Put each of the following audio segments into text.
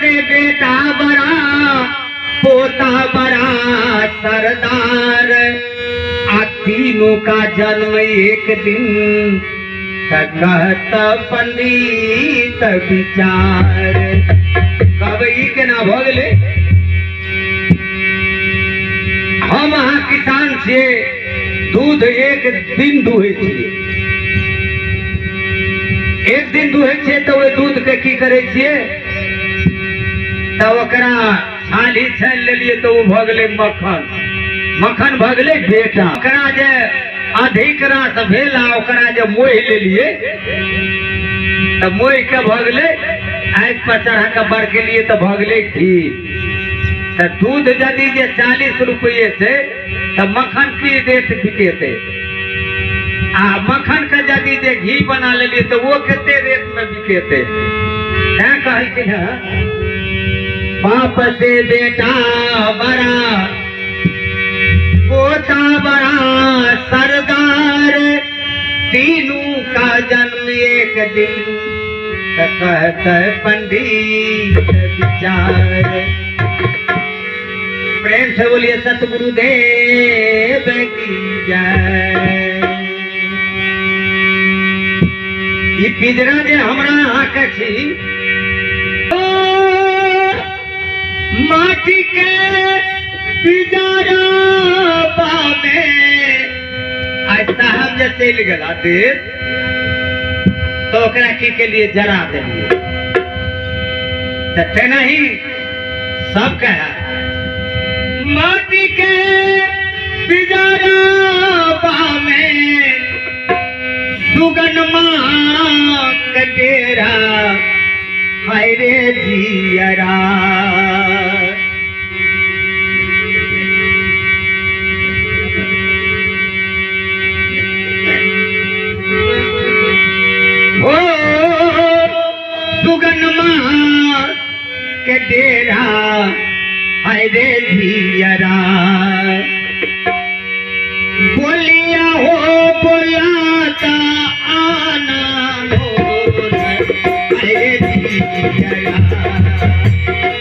से बेटा बड़ा पोता बड़ा सरदार, आ तीनों का जन्म एक दिन, कहत पंडित विचार। कहबै ई केना भऽ गेलै? हम अहाँ किसान छियै, दूध एक दिन दुहै छियै, एक दिन दुहै छियै तऽ ओहि दूधके की करै छियै? तऽ ओकरा छाली छानि लेलियै तऽ ओ भऽ गेलै मक्खन, मक्खन भऽ गेलै बेटा। ओकरा जे अधिक रास भेल आ ओकरा जे मोहि लेलियै तऽ मोहि के भऽ गेलै आगि पर चढ़ा कऽ बरकेलियै तऽ भऽ गेलै घी। तऽ दूध यदि जे 40 रुपये छै तऽ मक्खन की रेट बिकेतै? आ मक्खन के यदि जे घी बना लेलियै तऽ ओ कते रेट में बिकेतै? तैं कहलखिन हँ, बाप से बेटा बड़ा पोता बड़ा सरदार, तीनू का जन्म एक दिन, कहत पंडित विचार। प्रेम से बोलिए सतगुरुदेव की जय। ई पिजरा जे हमरा अहाँके छी, माटी के पिजरा में आइ साहब जे चलि गेला देश, तऽ ओकरा की केलिए? जरा देलिए। तऽ तेनाही सबके है माटी के पिजरा में सुगन माँ के डेरा, हाय रे जियरा। हो सुगन माँ के डेरा, हाय रे जियरा। बोलिया हो बोलाता आना मोर, हाय रे जियरा।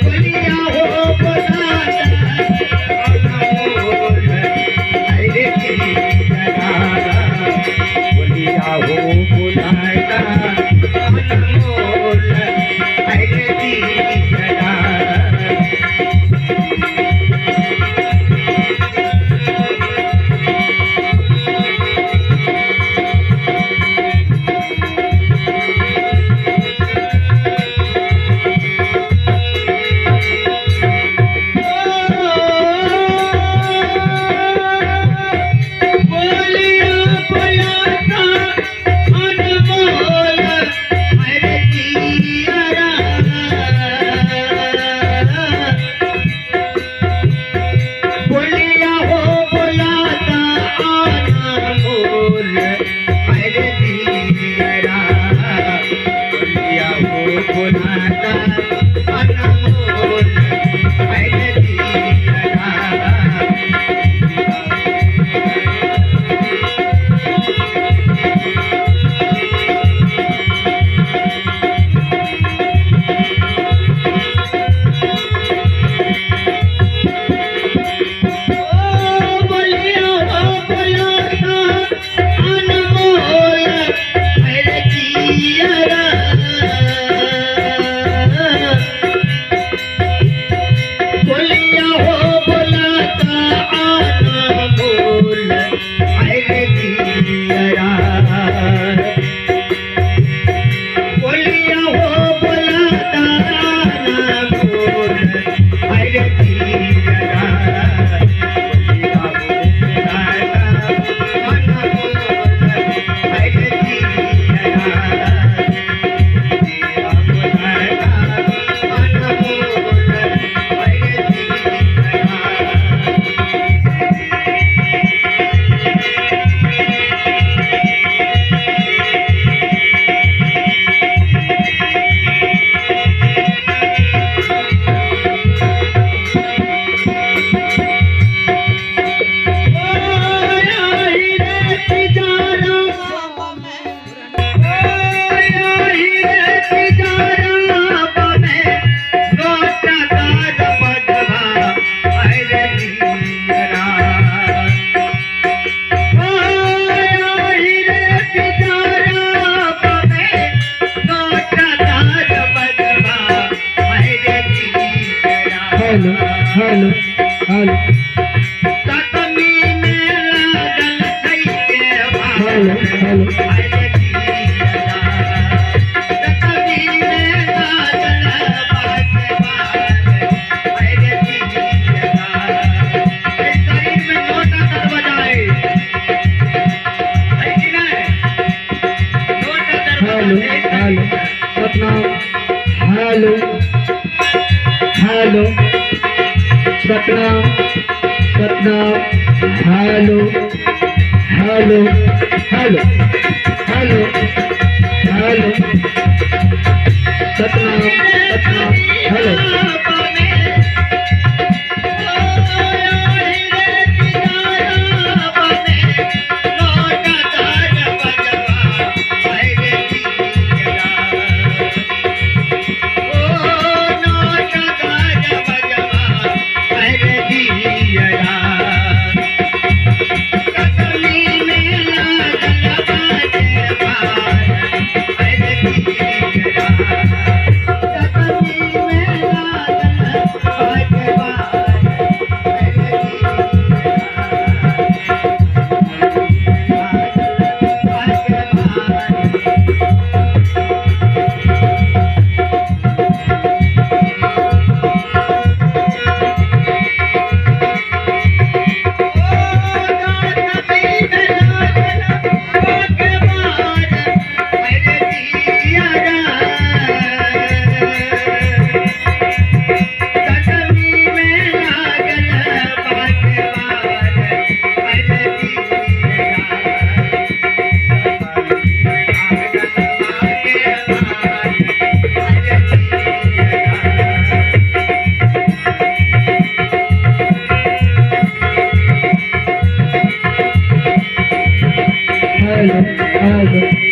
बोलिया हो बोलाता आना मोर, हाय रे जियरा। बोलिया हो बोलाता आना मोर, हाय रे जियरा। बोलिया बोलाता अनमोल, हरे जियरा। बोलिया हो बोलाता अनमोल, हरे जियरा। बोलिया हो बोलाता अनमोल, हरे जियरा। ओ बोलिया हो बोलाता अनमोल, हरे जियरा। Hello hello. तकनी में लागल छै के hello hello. Hello hello Satnam. Hello hello Satnam Satnam. Hello hello hello hello hello Satnam Satnam. Hello. Hello hello.